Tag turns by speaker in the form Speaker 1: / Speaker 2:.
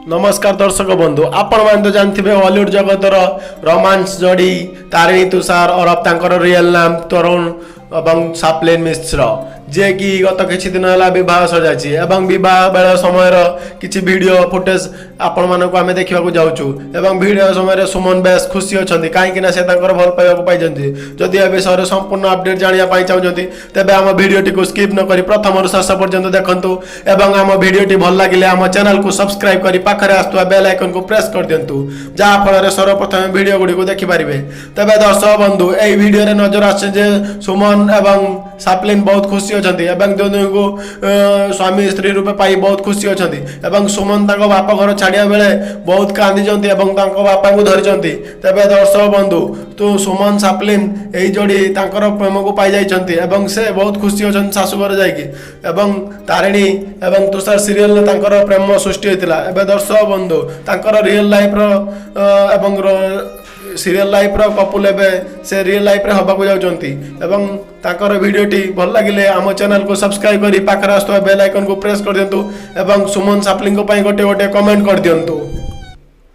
Speaker 1: ନମସ୍କାର ଦର୍ଶକ ବନ୍ଧୁ, ଆପଣମାନେ ତ ଜାଣିଥିବେ ଅଲିଉଡ ଜଗତର ରୋମାନ୍ସ ଯୋଡ଼ି ତାରିଣୀ ତୁଷାର ଅରଫ ତାଙ୍କର ରିଏଲ ନାମ ତରୁଣ ଏବଂ ସାପ୍ଲିନ ମିଶ୍ର, ଯିଏକି ଗତ କିଛି ଦିନ ହେଲା ବିବାହ ସରିଯାଇଛି ଏବଂ ବିବାହ ବେଳ ସମୟର କିଛି ଭିଡ଼ିଓ ଫୁଟେଜ ଆପଣମାନଙ୍କୁ ଆମେ ଦେଖିବାକୁ ଯାଉଛୁ। ଏବଂ ଭିଡ଼ିଓ ସମୟରେ ସୁମନ ବେଶ ଖୁସି ଅଛନ୍ତି, କାହିଁକି ନା ସେ ତାଙ୍କର ଭଲ ପାଇବାକୁ ପାଇଛନ୍ତି। ଯଦି ଏ ବିଷୟରେ ସମ୍ପୂର୍ଣ୍ଣ ଅପଡେଟ୍ ଜାଣିବା ପାଇଁ ଚାହୁଁଛନ୍ତି, ତେବେ ଆମ ଭିଡ଼ିଓଟିକୁ ସ୍କିପ୍ ନ କରି ପ୍ରଥମରୁ ଶେଷ ପର୍ଯ୍ୟନ୍ତ ଦେଖନ୍ତୁ ଏବଂ ଆମ ଭିଡ଼ିଓଟି ଭଲ ଲାଗିଲେ ଆମ ଚ୍ୟାନେଲକୁ ସବସ୍କ୍ରାଇବ୍ କରି ପାଖରେ ଆସୁଥିବା ବେଲ୍ ଆଇକନକୁ ପ୍ରେସ୍ କରିଦିଅନ୍ତୁ, ଯାହାଫଳରେ ସର୍ବପ୍ରଥମେ ଭିଡ଼ିଓ ଗୁଡ଼ିକୁ ଦେଖିପାରିବେ। ତେବେ ଦର୍ଶକ ବନ୍ଧୁ, ଏହି ଭିଡ଼ିଓରେ ନଜର ଆସୁଛି ଯେ ସୁମନ ଏବଂ ସାପ୍ଲିନ ବହୁତ ଖୁସି ଅଛନ୍ତି ଏବଂ ଦୁହିଁଙ୍କୁ ସ୍ୱାମୀ ସ୍ତ୍ରୀ ରୂପେ ପାଇ ବହୁତ ଖୁସି ଅଛନ୍ତି। ଏବଂ ସୁମନ ତାଙ୍କ ବାପ ଘର ଛାଡ଼ିବା ବେଳେ ବହୁତ କାନ୍ଦିଛନ୍ତି ଏବଂ ତାଙ୍କ ବାପାଙ୍କୁ ଧରିଛନ୍ତି। ତେବେ ଦର୍ଶକ ବନ୍ଧୁ, ସୁମନ ସାପ୍ଲିନ ଏହି ଯୋଡ଼ି ତାଙ୍କର ପ୍ରେମକୁ ପାଇଯାଇଛନ୍ତି ଏବଂ ସେ ବହୁତ ଖୁସି ଅଛନ୍ତି ଶାଶୁଘର ଯାଇକି। ଏବଂ ତାରିଣୀ ଏବଂ ତୁଷାର ସିରିଏଲରେ ତାଙ୍କର ପ୍ରେମ ସୃଷ୍ଟି ହୋଇଥିଲା। ଏବେ ଦର୍ଶକ ବନ୍ଧୁ, ତାଙ୍କର ରିଏଲ ଲାଇଫର ଏବଂ ସିରିଏଲ ଲାଇଫର କପୁଲ ଏବେ ସେ ରିଏଲ ଲାଇଫରେ ହେବାକୁ ଯାଉଛନ୍ତି। ଏବଂ ତାଙ୍କର ଭିଡ଼ିଓଟି ଭଲ ଲାଗିଲେ ଆମ ଚ୍ୟାନେଲକୁ ସବସ୍କ୍ରାଇବ୍ କରି ପାଖରେ ଆସୁଥିବା ବେଲ୍ ଆଇକନକୁ ପ୍ରେସ୍ କରିଦିଅନ୍ତୁ ଏବଂ ସୁମନ ସାପ୍ଲିନଙ୍କ ପାଇଁ ଗୋଟେ ଗୋଟେ କମେଣ୍ଟ କରିଦିଅନ୍ତୁ।